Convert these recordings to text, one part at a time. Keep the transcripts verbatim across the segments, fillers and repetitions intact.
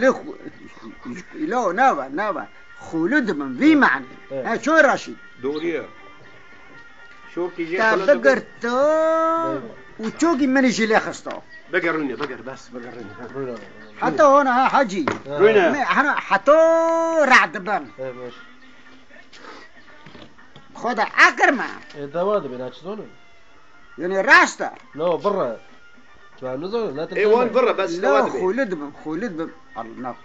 Lê xu-, îlo nava, nava. Xûlû dibim, vî manî. Evet. He, ço Raşîd? Doğru ya. Şortî jê Te xûlû dibim. Bigirto Evet. Û çokî min jî lê xisto. Biger rûnê, biger, bes, biger rûnê. Rûnê. Heta hona ha hacî. Evet. Rûnê. Me hana heta rad dibim. Evet. Xweda akir me. E, dewa dibin, ha çi zonin? Yani rast e. No, birre. Tu em nizanin, ne Ê, wan birre, bes La, dewa dibê. Xûlû dibim, xûlû dibim. Allah.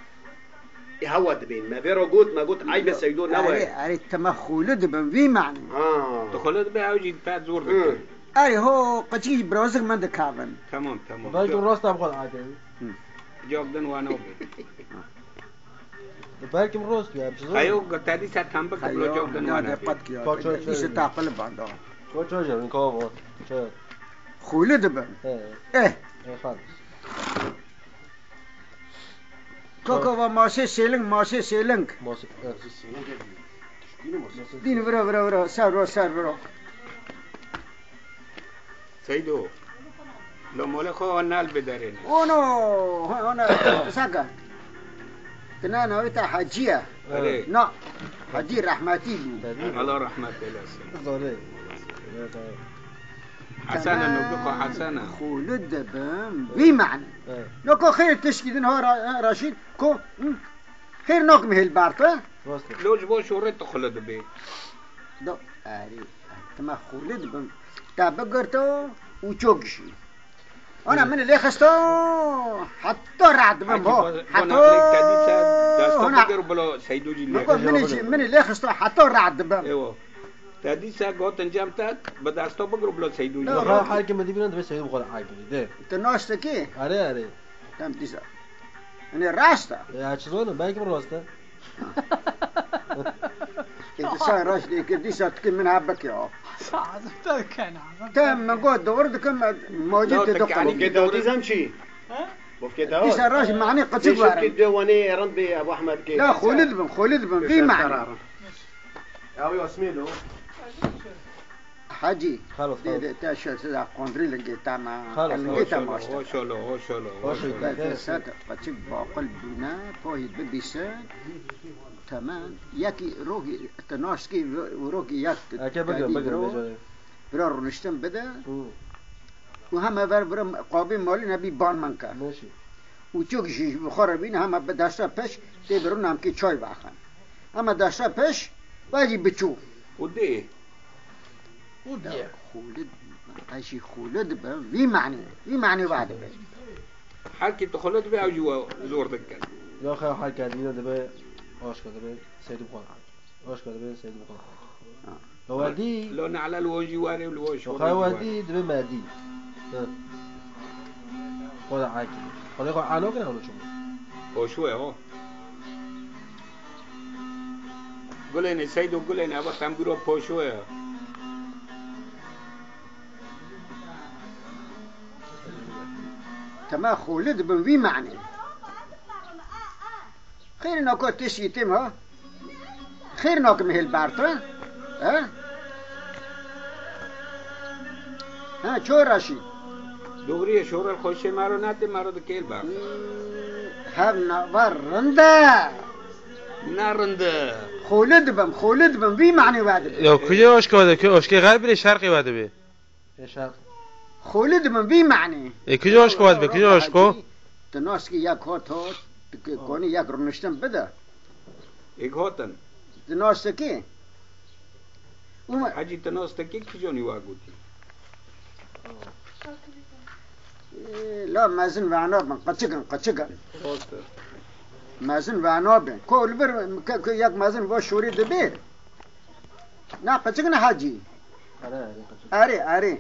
Ê, hewa dibên. Me vê re got, me got, eybe Seydo ne Erê, we. Erê, tema xûlû dibim, vî manî. Ha. Tu xûlû dibê, ew jî pet zor Hı. dikin. Erê, ho, qeçî birazik min dikavin. Tamam, tamam. Belki Cevap, rast em xwe akevin. Cevap din wan o be. Belkim rost ya, em çizo. Xeyo, te dîsa tam bike, bilo Xeyo, cevap din na wan de abi. Pat ki ya. Koço, Dîsa ço. Taqil banda. Koço, ço, min kava. Ço. Xûlû dibim. He. Eh. E, xal. Kaka va masê sêling, masê sêling. Masê, he. Dîn vira, vira, vira, ser vira, ser vira. Seydo, lo molê xwe wan nal biderêne. Ono, ha, ona, saka. Kina navê te Hacî ye. Erê. Na, Hacî rehmetî bû. Allah rahmet eylesin. Zor e. Hesen e, nokê xwe Hesen e. Xûlû dibim, vî manî. Evet. Noko xêr tişkî din ha Ra-, Raşîd, ko, hı? Xêr nakim hêl ber te. Rast e. Lo ji bo şorê tu xûlû dibê. Do, erê, tima xûlû dibim. Te bigirto û çok jî. Ana, hı, min lê xisto, heta rad dibim, Akî, ho. Bo-, Heta bona, lê te dîsa desta hona. Bigir, bilo Seydo jî lê. Noko min jî, min lê xisto, heta rad dibim. Ewa. Te dîsa gotin cem te, bi desta bigir, bilo Seydo jî. Ewa. Ha, her kim dibîne, dibê Seydo bi xwe de akirî, de. Tu nas dikî? Erê, erê. Dem dîsa. Yanî rast e. Ya, çi zonim, belki bu rast e. Kê dîsa rast dê, kê dîsa tikê min ha bike ya. Sazim te dikene, azim Te te min dikene. Got doğru dikim, mocî Yo, te te doktor. Kanî Bofke doğru. Dawdî zem çi? He? Bofke Dawdî. Dîsa rast mani qıçık var. Kê dê wanê rend bê Ebu Ahmed kê. La xolid bin, xolid bin. Vî mani. Ew Yasmîn o. Hacî, Xelas, dê, xelas. Dê, te şer siza qondrî lingê te me. Xelas, Lingê te xelas. Maşte. Hoş ol, hoş ol, hoş ol. Hoş ol. Te, te, te, te, qeçik baqil bûne, poyî bibîse. Temam. Yekî rohî, te naskî ro-, rokî yek te, Eke bigir, te bigir, biro, bigir. Bira rûniştin bide. Hı. Û heme ver bira qabê malî nebî ban min ke. Meşî. Û çok jî ji xwe re bîne, hema bi desta pêş tê bi rû namkê çay vexin. Hema desta pêş vecî biçû. Û dê. Û dê. Xûlid, ez jî xûlid bim, vî manî, vî manî wa dibe. Her kî tu xûlid be, ew jî we zor dikin. Ya xew her kerdî ne dibe, aşka dibe, seydi xwe. Aşka dibe, seydi xwe. Ha. Wedî. Lo ne'le li wo jî were, li wo şorê Xwe jî were. Wedî dibe medî. Hı. Xwe de akî. Xwedê xwe alo kine, alo çû. Poşû ye, ho. Gulêne, Seydo gulêne, eva tembûro poşû ye. Tema xûlid bin vî manê. Xêr nako tiştî têm ha? Xêr nakim hêl ber tu? He? Ha, ço Reşîd? Doğruye, şorel xweşê maro nate, maro dikêl ber. Hmm, hev na, ver rinde. Ne rinde. Xolid bim, xolid bim, vî manê we dibe. Ya kuyê aşka de, kuyê aşkê xerbirê şerqê we dibe. Ê şer. Xolid min vî manî. Ê, kîjo aşko hat be, kîjo aşko? Tu naskî yek hat hat, tu ki-, konî yek rûniştin bide. Êk hatin. Tu nas dikî? Û me- Hecî, tu nas dikî, kîjo nî wa gotî? Ê, la mezin vana bin, qeçik in, qeçik in. Rast e. Mezin vana bin. Ko li vir, ke, ke yek mezin va şorî dibê. Na qeçik ne hacî. Erê, erê, qeçik. Erê, erê.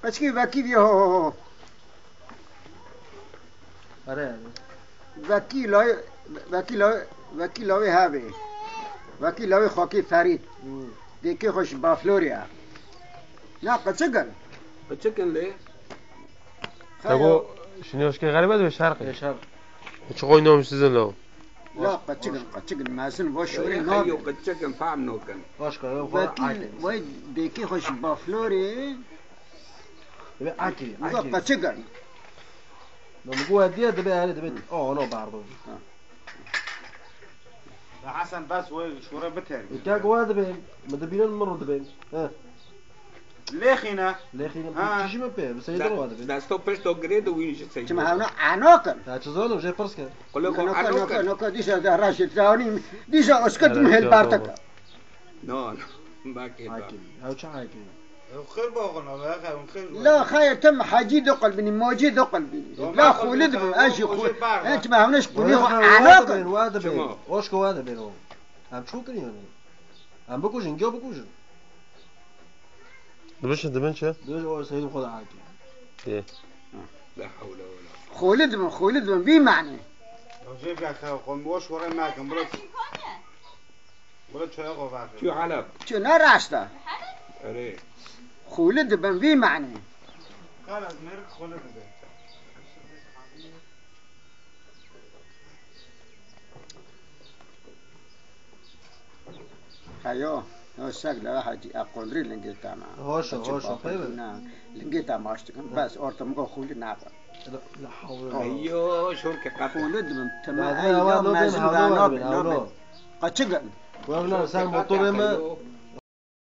Qeçikî vekî vî ho, ho, ho. Erê, erê. Vekî lawê, vekî lawê, vekî lawê hevê. Vekî lawê xakî Ferîd. Hmm. Dêkê xwe ji Baflorya. Na qeçik in. Qeçik in lê. Te got, şinê hoşkê xerîbe dibe şerqê. Ê, şerq. Çi qoy nom sizin lo? La, qeçik in, qeçik in, mezin va şorî Xeyo nabin. Qeçik in, fehm nokin. Başka yok, Vekî, vay dêkê xwe ji Baflorê. Ve akî, Uza akî. Qeçik in. No, min got hediye dibe, yani dibe. Oh, no, pardon. Ya Hesen, bes wê şûre biter. Kek wa dibên, min dibînin min rû dibên. He. Lêxîne. Lêxîne, ha, çi jî min pê, bi Seyîdin wa dibên. Desto pişt o girê de wî ji Seyîdin. Çima hewna enokin. Ya çi zanim, jê pirs ke. Qulê xwe enokin. Enokin, enokin, dîsa de raşê tawî, dîsa oşket min hêl bartek. No, no. Bakê. Hakim. Ew çi hakim? Ew xir baxin, ew xir. La xeyr, tim hecî doqil bînî, mocî doqil bînî. La xûli dibim, ez jî xû. Hiç me hewne ji qûnî xwe anakim. Wa dibên, wa dibên. Oşko wa dibên o. Em çû kirî yanî. Em bikujin, giyo bikujin. Dibişin, dibin çi? Dibin o seyîd xwe da hakim. Ye. Xûli dibim, xûli dibim, vî manî. Jê bîya xew, xwe mi weş were nakim, bro. Bro, çaya xwe ver. Çu Heleb. Çu ne raşta. Erê. Xûli dibim, vî manî. Xalas, merik xûli dibe. Heyo, yo sek la hacî, a qondrî lingê tama. Hoş o, hoş o, xeyr. Lingê tama aştikim. Bes ortamı xûli nabe. La havle. Yo, şor ke qat. Xûli dibim. Tamam. Ay, yo mezin da no. Kaçı gün? Wevna sen motorê me.